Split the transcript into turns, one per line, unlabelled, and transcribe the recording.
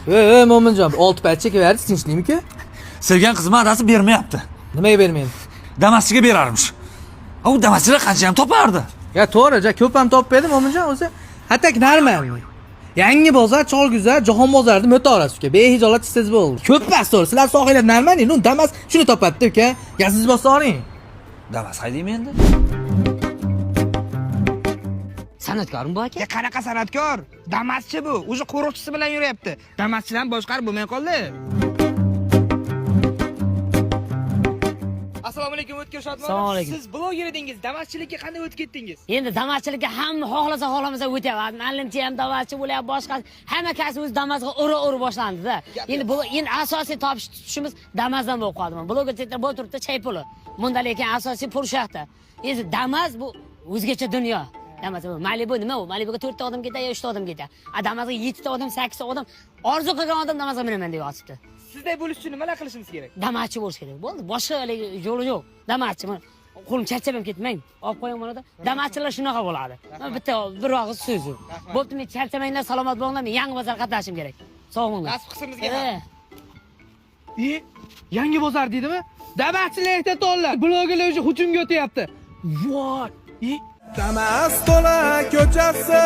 Ey, Mo'minjon, 6 payt chekaverdi, tinchlikmi-ku?
Sevgan qizim adasi bermayapti.
Nimaga bermaydi?
Damaschiga berarmish. A u damaschilar qancha ham topardi.
Ya to'g'ri, ja ko'p ham topmaydi Mo'minjon o'zi. Hattak normal. Yangi bozor, Cholguzar, Jahon bozorida mo'torasiz uka. Behijolat chiqsangiz bo'ldi. Ko'p emas to'g'ri. Sizlar sohanglar normal, ну Damas shuni topadi uka. Gazingiz bosa oling.
Damas haydaymi endi?
San'atkormi bu aka?
Ya qanaqa san'atkor? Damaschi bu. O'zi qo'riqchisi bilan yuryapti. Damaschidan boshqarib bo'lmay qoldi. Assalomu alaykum O'tkir
Assalomu
Shodmonov.
alaykum.
Siz bloger edingiz. Damaschilikka qanday o'tib ketdingiz?
Endi damaschilikka hamma xohlasa xohlamasa o'tyapti. Muallimchi ham damaschi bo'lyapti, boshqasi. Hamma kasb o'zi Damasga ura ura boshlandida. Endi bu endi asosiy topish tutishimiz Damasdan bo'lib qoldi. Bloger chetda bo'lib turibdi, chay puli. Bunda lekin asosiy pul shu yoqda. Endi Damas bu o'zgacha dunyo. Damas bu Malibu nima u? Malibuga 4 ta odam ketadi yo 3 ta odam ketadi. A Damasga 7 ta odam, 8 ta odam orzu qilgan odam Damasga minaman deb yotibdi.
Sizday bo'lish uchun nimalar qilishimiz kerak?
Damaschi bo'lish kerak. Bo'ldi, boshqa haligi yo'li yo'q. Damaschi mana qo'lim charchab ham ketmang. Olib qo'ying mana da. Damaschilar shunaqa bo'ladi. Mana bitta bir og'iz so'zi. Bo'pti, men charchamanglar, salomat bo'linglar, men yangi bozor qatnashim kerak. Sog' bo'linglar.
Nasib qilsin bizga ham.
E,
Yangi bozor deydimi? Damaschilar ehtiyotlar. Blogerlar o'sha hujumga o'tyapti. Voy!
Damas to'la ko'chasi.